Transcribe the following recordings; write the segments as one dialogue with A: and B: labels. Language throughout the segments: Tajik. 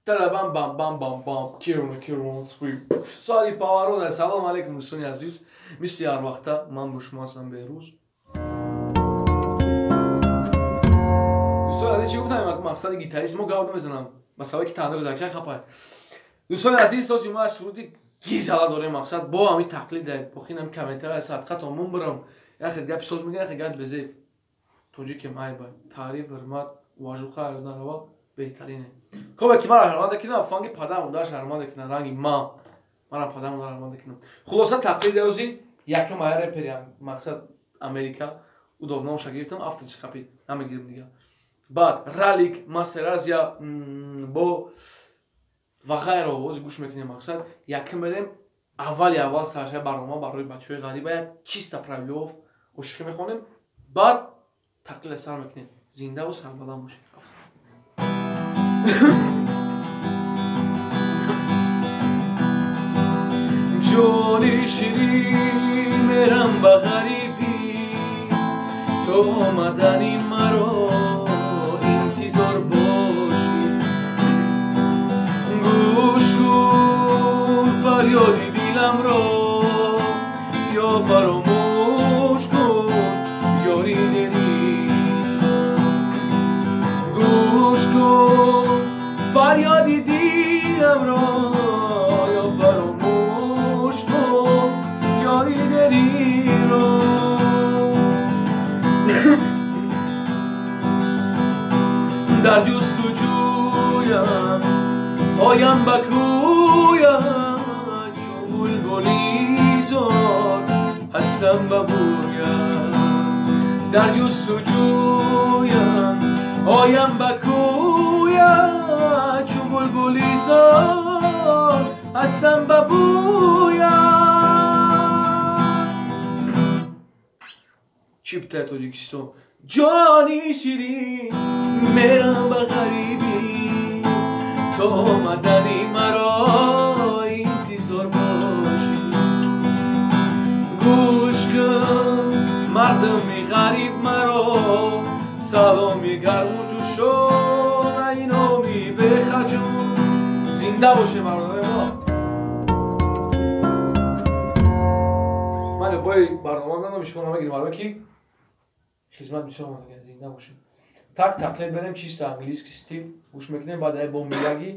A: Тарабам бам бам бам бам кирон кирон свип. Соати поворот. Салом алейкум дӯстони азиз. Мисли ҳар вақта ман бо шумо ҳастам Беҳрӯз. Дӯстони азиз, чӣ гуфтам? Мақсади гитарист мо гап намезанам. Ба сабаби ки тандир закшан хапай. Дӯстони азиз, този мо аз суруди гизала дорем мақсад бо ҳамин тақлид охин ҳам комментария садқатон мунбарам. Яхе гапи соз мегӯям, яхе гапи безеб. Тоҷикем айба. Таъриф, ҳурмат, уважуха ёд нарава беҳтарине. Кобе ки мара ҳурмат кунам, фанги падарам ударш ҳурмат кунам, ранги ман. Мара падарам удар ҳурмат кунам. Хулоса тақлид ози якум ая репери мақсад Америка удов номша гирифтам, авторш қапид. Намегирим дига. Баъд Ралик, Мастер Азия бо ва ғайро ози гӯш мекунем мақсад. Якум берем аввали аввал саршаи барнома барои бачаҳои ғариба як чиста правилов ошиқӣ мехонем, баъд тақлида сар мекунем. Зиндаву сарбаланд бошед. Ҷони ширин, мерам ба ғарибӣ, то омадани маро интизор бошӣ. Гӯш кун фарёди диламро, ё фаромӯш кун ёри дилӣ. Гӯш кун фарёди диламро, ё фаромӯш кун ёри дилиро. Дар ҷустуҷӯям оям ба кӯям, чун булбули зор ҳастам ба бӯям. Дар ҷустуҷӯям оям ба кӯям, чун булбули зор ҳастам ба бӯям. Чиптаи Тоҷикистон. Ҷони ширин, мерам ба ғарибӣ, то омадани маро интизор бошӣ. Гӯш кун мардуми ғариб маро, саломи гарму ҷӯшон, ай номи бехаҷун. Зинда бошем бародари мо. Ман бои барнома меонам, шумо намегирем, барои ки хизмат бисёр омадаган. Зинда бошем. Так тақлид берем чисто английский стиль гӯш мекунем, баъд ай бо мияги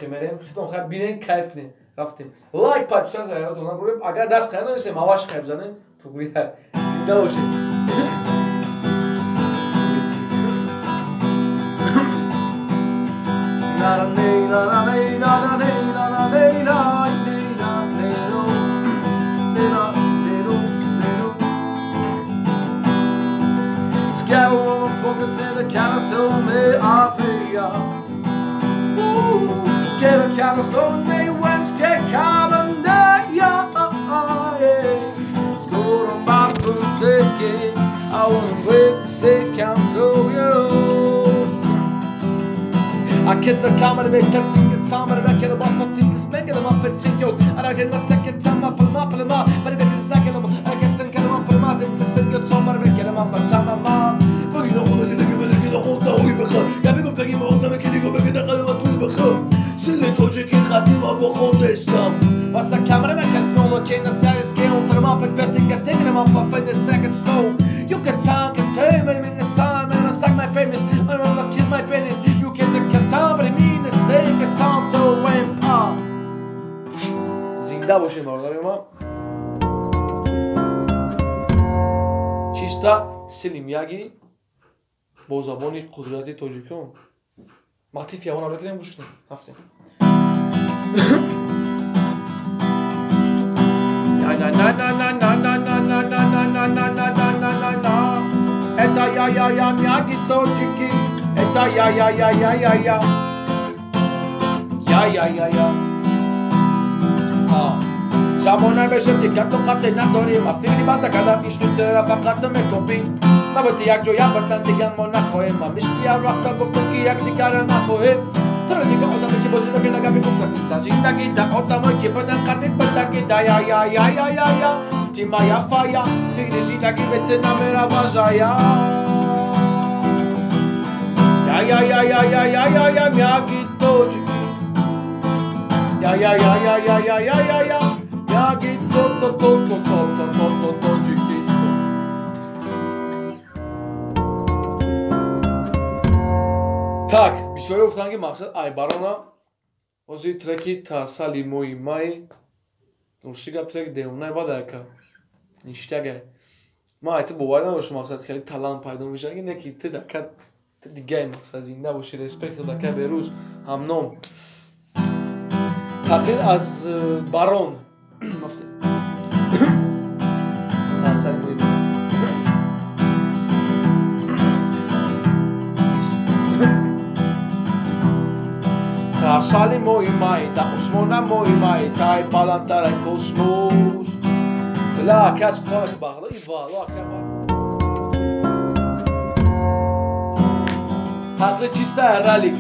A: хемерем. Хитом хайр бинен, кайф кунем. Рафтем. Лайк, подписаться ёдатон набурем. Агар даст хайр нанависем, аваш хайр бизанем. Тугри зинда бошем. I won't wait to say come to you. Зинда бошем бародари ма. Чиста силим яги бо забони қудрати тоҷикон. Мотив явона бикунем, гӯш кунем. Рафтем. На на на на на на на на на на на на на на на на на. Это я я я мияги тоҷики. Это я я я я я я. Я я я я. Шабона бешем дигар тоқате надорем, фикри банда кардам ишқи тура фақат ту мекопӣ. Набояд якҷоя батан дигар мо нахоҳем, ман мисли ҳар вақта гуфтам ки якдигарро нахоҳем. Туро дигар одаме ки бозӣ мекунад гапи гуфта дар зиндагӣ дар одамое ки бадан қатӣ бадаги да я я я я я я ти моя фая, фикри зиндагӣ бе ту намерава зая. Я я я я я я я я мягкий тоҷики. Я я я я я я я я я я ги то то то то то то то то Тоҷикистон. Так, бисёре гуфтанд, ки мақсад ай барона ҳозир треки тасали мои май русӣ гап трек девонай бад ака ништяга. Ман айти боварӣ надоштам, мақсад хеле талант пайдо мешавад, ки не ки ту дака ту дигай мақсад зинда бошӣ, респект дака Берӯз ҳамном. Тақлид аз барон. Тасали мои май. Тасали мои май, да осмона мои май, тай баландтар космос. Ла кас кор бағла и вало ака. Тақлид чиста ралик.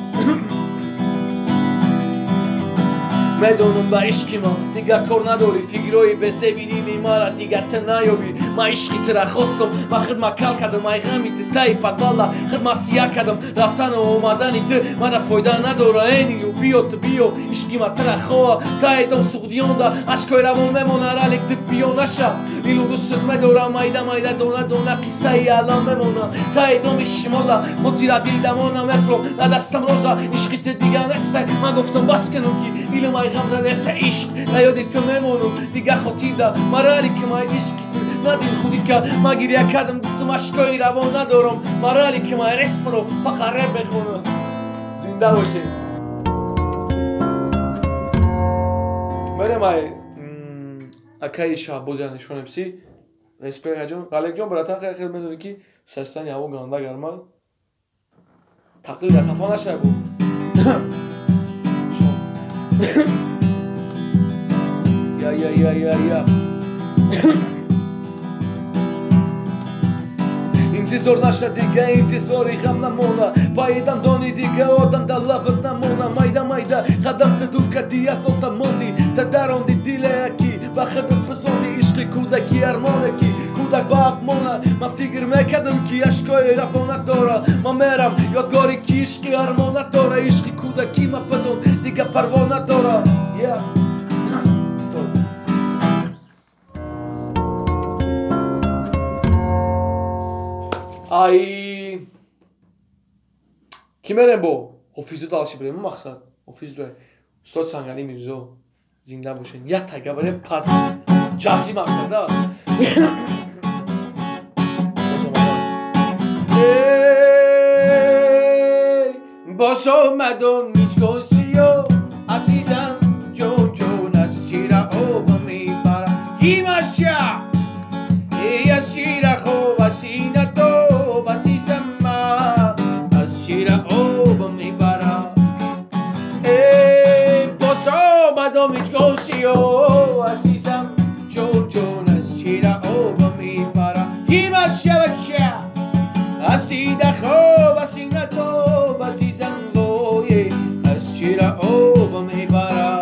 A: Медонам ба ишқи ман дигар кор надорӣ, фикрҳои бесеби дили мара дигар ту наёбӣ. Ман ишқи тура хостам, ман худ макал кардам, ай ғами ту таи подвалла худ ма сия кардам. Рафтану омадани ту мара фойда надора, э Нилу биё ту биё, ишқи ма тура хоҳа. Таи дом суғдиёнда ашкои равон мемона, ралик ту биё наша. Нилу дӯстат медорам, майда майда дона дона қиссаи алам мемона. Таи доми шимола хотира дилдамона мефром, на дастам роза ишқи ту дигар нестай. Ман гуфтам бас кунам ки дилам ай ғам задаеса ишқ, на ёди ту мемонам дигар хотирда. Марали ки май ишқи ту на дил худӣ кард, ман гиря кардам, гуфтам ашкои равон надорам. Марали ки май ресмро фақат реп мехонам. Зинда бошед. Мерем ай акаи Шаҳбозя нишон МС. Респект ҷон, Раликҷон братан, хеле хеле медонӣ ки састани ҳаво ганда гарма. Тақлид хафа нашай бу. Я я я я я. Интизор наша дига, интизори ғам намона. Паидам дони дига, одам дар лават намона. Майда майда қадам ту дур кардӣ, аз ота монди. Та даронди диле ки ба худат писонди. Ишқи кӯдаки армоне ки кӯдак ба ҳақ мона. Ман фикр мекардам ки ашкои равона дора. Ман мерам ёдгори ки ишқи армона дора. Ишқи кӯдаки ма падон дига парво надора. Я ай ки мерем бо ҳофизу далши бирем мақсад ҳофизу устод Сангали Мирзо зинда бошед. Як тага барем пад ҷази мақсада. Боз омадон мичкосиё азизам ҷон ҷон аз чира об мебара. Ҳимаша эй аз чира хоб асина тоб азизам аз чира об мебара. Эй боз омадон мичкосиё азизам ҷон ҷон аз чира об мебара. Ҳимаша бача аз дида хоб асина тоб азизам вой аз чира об мебара.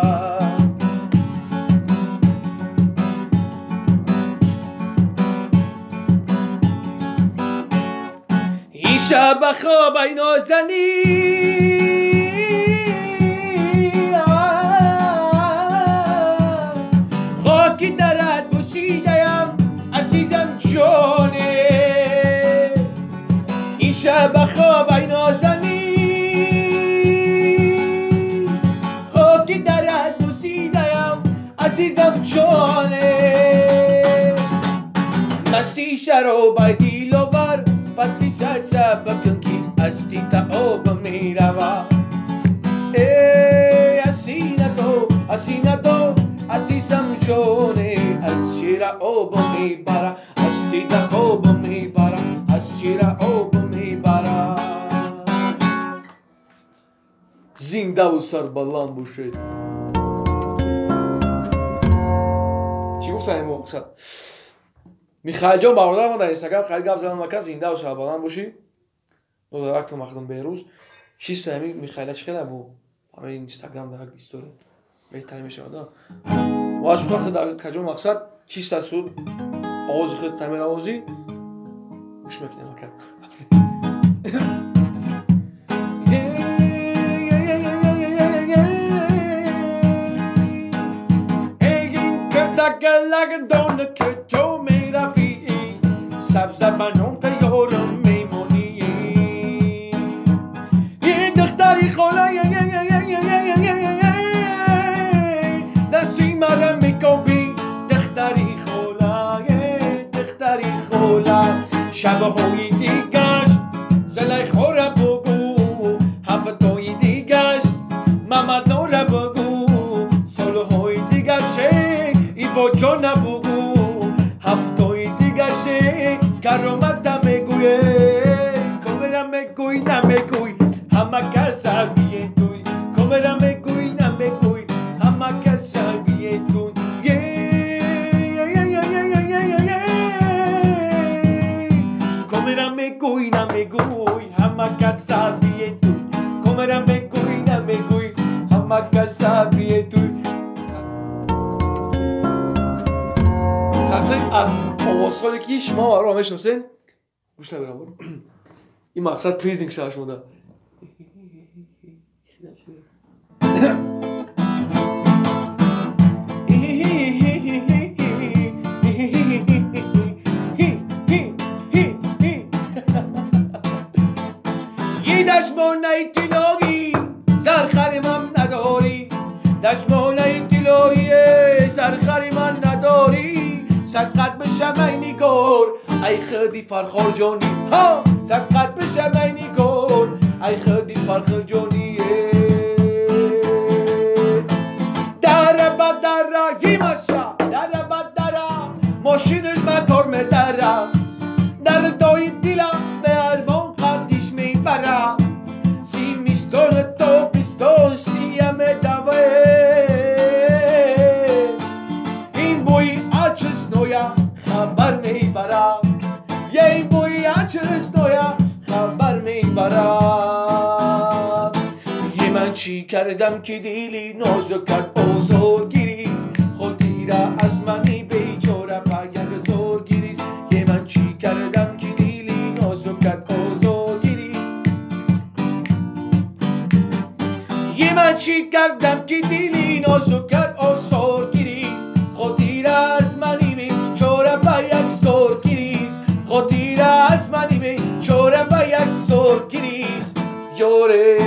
A: Ин шаб ба хоб ай нозанин, хоки дарат бусидаям азизам ҷоне. Ин шаб ба хоб ай нозанин, хоки дарат бусидаям азизам ҷоне. Масти шароб ай диловар подписаться бакун ки аз дида об мерава. Эй асина то асина то азизам ҷоне аз чира об мебара. Аз дида хоб мебара, аз чира об мебара. Зиндаву сарбаланд бошед. Чӣ гуфтам ин мақсад? Михаилҷон бародар ман дар Инстаграм хеле гап задам, ака зиндаву сарбаланд бошӣ. Додарактам мақдум Берӯз. Чиста ҳами Михаила чӣ хела бу? Ҳами Инстаграм дар история беҳтарин мешавад. Ва шуха худ каҷо мақсад чиста суд овози худ тамир овозӣ гӯш мекунем ака. لگ دانه که جو میروی سبز بنام تیارم میمانی یه دختری خاله دستی مرم میکوبی دختری خاله دختری خاله شبهای دیگش زلیخا را بگو هفتهای دیگش محمد را بگو سالهای دیگش ای با جان بگو هفتهای دیگش کرامت میگویه کامرا میگوی نمیگوی همه کس بیه توی کامرا میگوی نمیگوی همه کس بیه توی کامرا میگوی نمیگوی همه کس بیه توی کامرا میگوی نمیگوی همه کس بیه توی. تقلید از овозхоне ки шумо маро мешиносед гӯш набирам ин мақсад призник шава шумода. یه دشمانه طلایی زرخر من نداری دشمانه طلایی زرخر من نداری صدقت بشم ای نگار ای خدی فرخار جانی ها صدقت بشم ای نگار ای خدی فرخار جانی دره بدره یمشا دره بدره ماشینش مطار میدره در دای دیلم به ارمان قدیش میبره زیمیستان تا بیستان سیه میدوه این بوی اچسنویا خبر میبرم یه بوی اچسنویا خبر میبرم یه من چی کردم که دیلی نازو کرد آزار گیریز خاطیره از منی بیچاره پیگ زور گیریز یه من چی کردم که دیلی نازو کرد آزار گیریز یه من چی کردم که دیلی نازو کرد آزار گیریز خاطیره از منی بیچاره به یک زور گیریز خاطیره از منی بیچاره به یک زور گیریز یاره.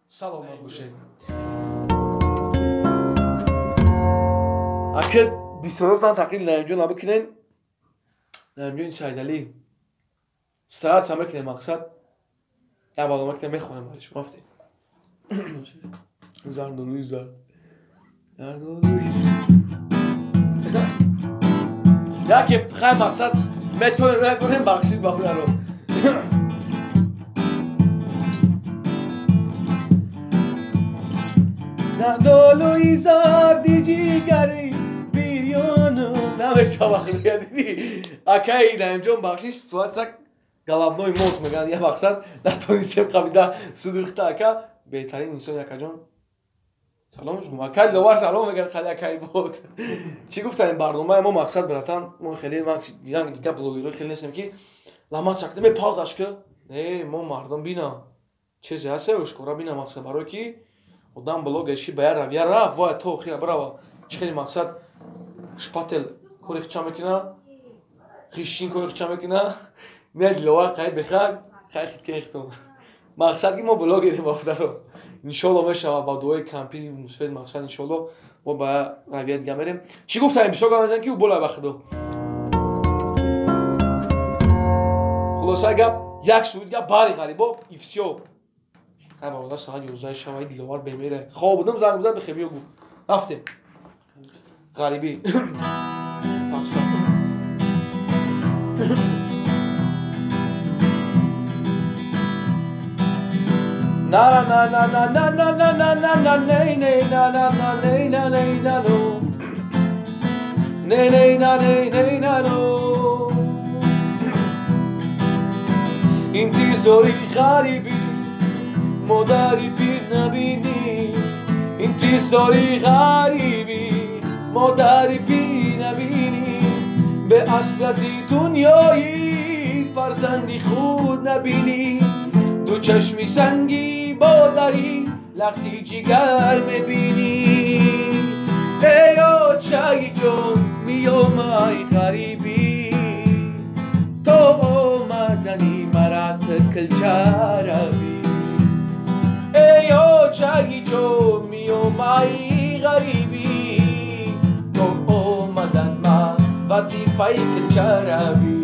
A: سلامت باشید. اکه 29 تقلیل نایمجون نبکنین نایمجون سیدعلی استراحت میکنیم مقصد یا بالا مکتب میخونیم برش مفتی زردالوی زرد زردالوی زرد یکی خیلی مقصد میتونیم نتونیم بخشید با رو. زردالوی زردی جیگری بیریانم نمیشه وقتی دیدی اکی نایمجون بخشید ситуация головной мозг мегӯянд я мақсад натонистем қабида судухта ака беҳтарин инсон якаҷон салом шумо ака Диловар салом мегӯяд хали акай бод чӣ гуфтан барномаи мо мақсад братан мо хеле ман дидам дигар блогерҳо хеле нестем ки ламат чакда ме паузаш ки не мо мардум бина чизе ҳаст ошкора бина мақсад барое ки одам блогерши ба як равия рафт бояд то охира бирава чӣ хеле мақсад шпател кори хича мекуна хишин кори хича мекуна не Диловар хай бехак хай хиткехтон мақсад ки мо блогерем бафтаро иншолло мешава ба дуои кампини мусфед мақсад иншолло мо ба равия дига мерем. Чӣ гуфтанем бисёр гап мезанем ки болай ба худо хулоса гап як суд гап бари ғарибо и всё. Хай бародар соат 11 шава Диловар бемере хоб будам занг бизад бихе биё гу рафтем ғарибӣ. Na na na na na na na na na na na na na na na na na na no na na na na na na no. انتظاری غریبی مادری پیر نبینی انتظاری غریبی مادری پیر نبینی به حسرت دنیایی فرزندی خود نبینی دو چشمی سنگی با دری لختی جگر میبینی Эй очаги ҷон меомай ғарибӣ то омадани марат килчаравӣ. Эй очаги ҷон меомай ғарибӣ то омадан ма вазифаи килчаравӣ.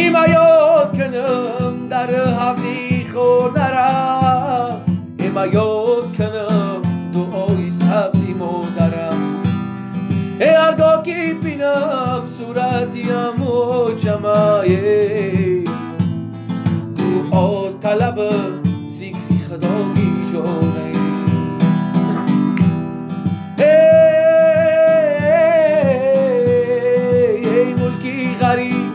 A: Има ёд кунам дар ҳавли хонара, има ёд кунам дуои сабзи модарам. Э ҳаргоҳ ки бинам сурати амочамае, дуо талаб зикри худои ҷонае. Эй мулки ғариб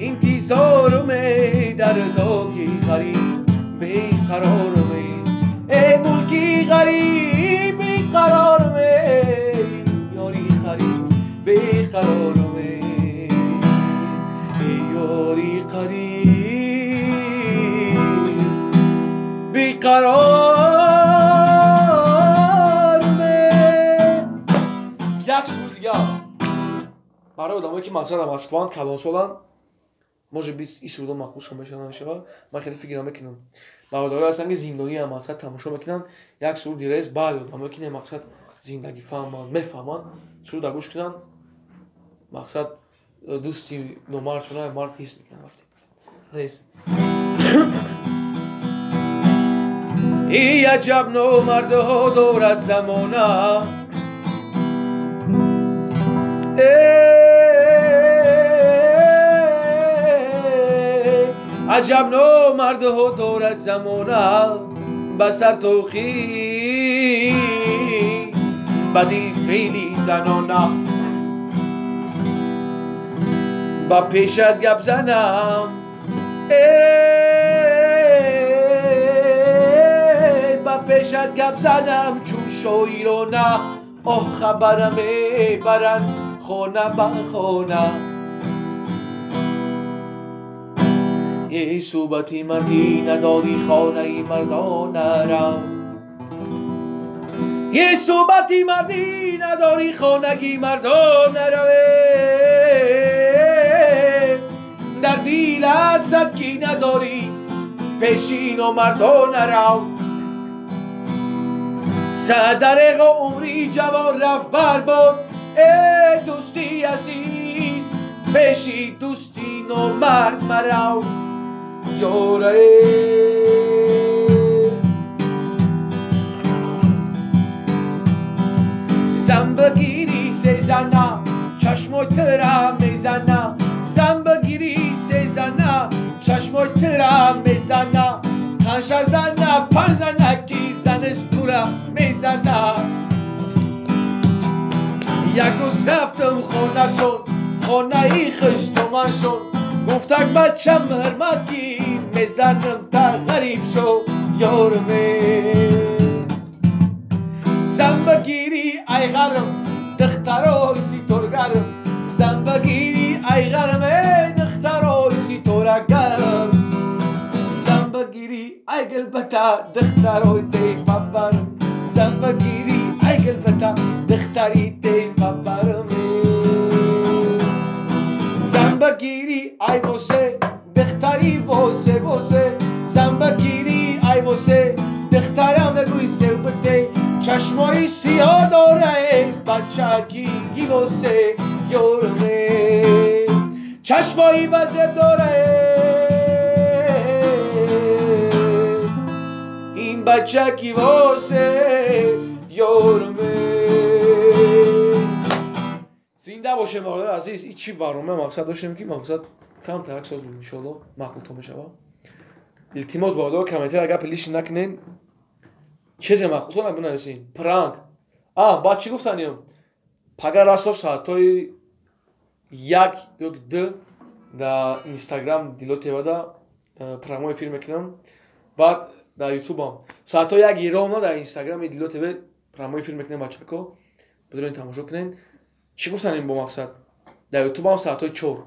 A: интизорум, эй дар доги ғариб беқарорум. Эй мулки ғариб беқарорум, эй ёри қариб беқарорум, эй ёри қариб беқарорум. Як суруд дигар барои одамое ки мақсад Москваанд, калонсоланд, может быть ин сурудо мақбул шумо мешавад намешавад, ман хеле фикр намекунам. Бародарое ҳастанд ки зиндониам мақсад тамошо мекунанд, як суруди рез баъди одамое ки не мақсад зиндагӣ фаҳманд, мефаҳманд, суруда гӯш кунанд, мақсад дӯсти номард чуна мард ҳис мекунанд. Рафтем рез. И аҷаб номардҳо дорад замона, аҷаб номардҳо дорад замона, ба сар тоқӣ ба дил феъли занона. Ба пешат гап занам, ба пешат гап занам чун шоирона, оҳ хабара мебаранд хона ба хона. Эй суҳбати мардӣ надорӣ хонаи мардона рав, эй суҳбати мардӣ надорӣ хонаги мардона рав. Дар дилат садкӣ надорӣ пеши номардона рав. Садареғо умри ҷавон рафт барбод, эй дӯсти азиз пеши дӯсти номард марав. Ёрае зан бигирӣ сезана чашмои тура мезана, зан бигирӣ сезана чашмои тура мезана, панҷа зана панҷ зана ки занаш тура мезана. Як рӯз рафтам хонашон, хонаи хуштоманшон, гуфтак бачам ҳурмат ки мезанам та ғариб шо ёрме. Зан бигирӣ ай ғарм духтарои ситоргарм, зан бигирӣ ай ғарм эй духтарои ситорагарм, зан бигирӣ ай гулбата духтарои тепабарм, зан бигирӣ ай гулбата духтари тепабарм. Зан бигирӣ ай восе духтари восе восе, зан бигирӣ ай восе духтара мегӯй сев бите, чашмои сиёҳ дорае бачаки гивосе ёрме, чашмои вазеб дорае ин бачаки восе ёрме. Зинда бошем бародари азиз. Ин чӣ барнома мақсад доштем ки мақсад камтарак соз буд, иншоалло мақбултон мешавад. Илтимос бародаро, комментария гапи лишний накунен, чизе мақбултон бинависен. Пранк. Баъд чӣ гуфтанем? Пага расто соатҳои 1 ё 2 дар Инстаграм Дило ТВ-да прямой эфир мекунам, баъд дар Ютубам соатҳои 1 ровно дар Инстаграми Дило ТВ прямой эфир мекунем. Бачако бидонед тамошо кунен. Чӣ гуфтанем бо мақсад? Дар Ютубам соатҳои 4.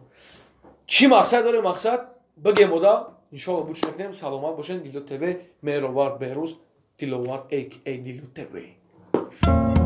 A: Чӣ мақсад дорем? Мақсад бигем ода, иншоалло буч мекунем. Саломат бошед. Дило ТВ, Меҳровар Беҳрӯз, Диловар aka Дило ТВ. Мусиқӣ.